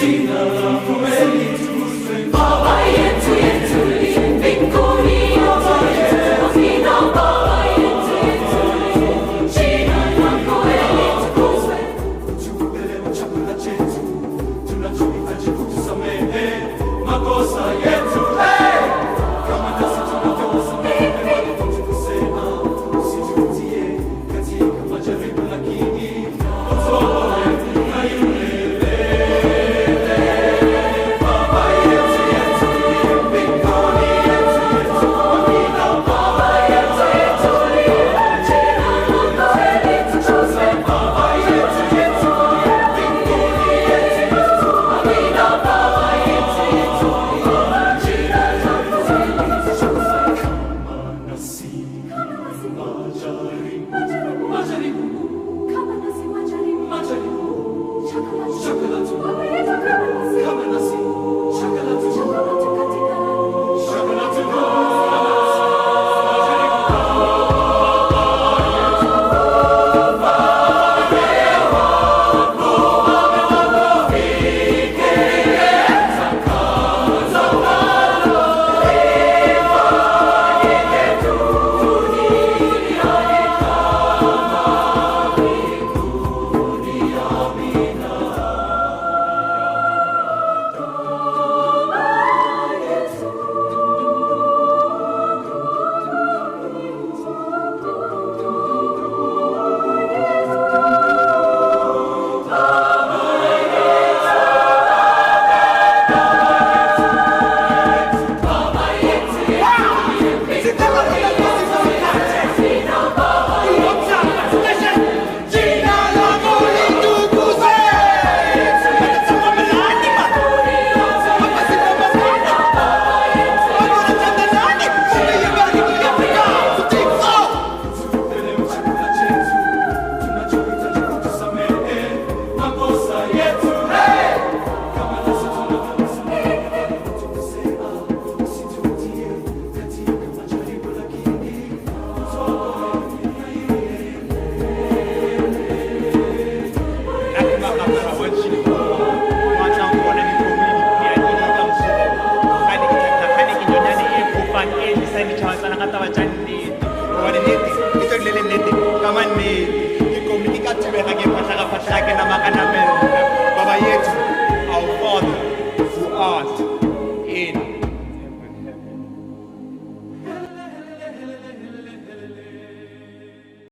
Jina lako litukuzwe Baba yetu yetu uliye mbinguni, Amina. Baba yetu yetu uliye, jina lako litukuzwe. Tupe leo chakula chetu tunachohitaji, kutusamehe makosa yetu hey! kama nasi tunavyowasamehe waliotukosea, usitutie katika majaribu, lakini utuokoe na yule Baba yetu yetu uliye mbinguni, yetu yetu, amina. Baba yetu yetu uliye, jina lako litukuzwe. Baba yetu yetu uliye mbinguni, yetu yetu, amina. Baba yetu yetu uliye, jina lako litukuzwe. Kama nasi majaribu, majaribu, Kama nasi majaribu, majaribu, chakula chakula tu, Baba yetu kama nasi, kama nasi chakula tu, chakula tu katika chakula tu, kama nasi majaribu. Tupe leo chakula chetu tunachohitaji, kutusamehe makosa yetu hey! kama nasi tunavyowasamehe waliotukosea, usitutie katika majaribu, lakini utuokoe na yule Nna ke makgapela wa tšhilego wa tlang bona dikgomo le dipea di le ka mokgwa gane ke gane ke nyonyane e fofang e tlisang ditšhaba tsana ka taba tša nnete gobane nnete e tlo dile le nnete ka mannete ke komi ke ka thubega ke phatlhaga-phatlhaga ke nama ka namella.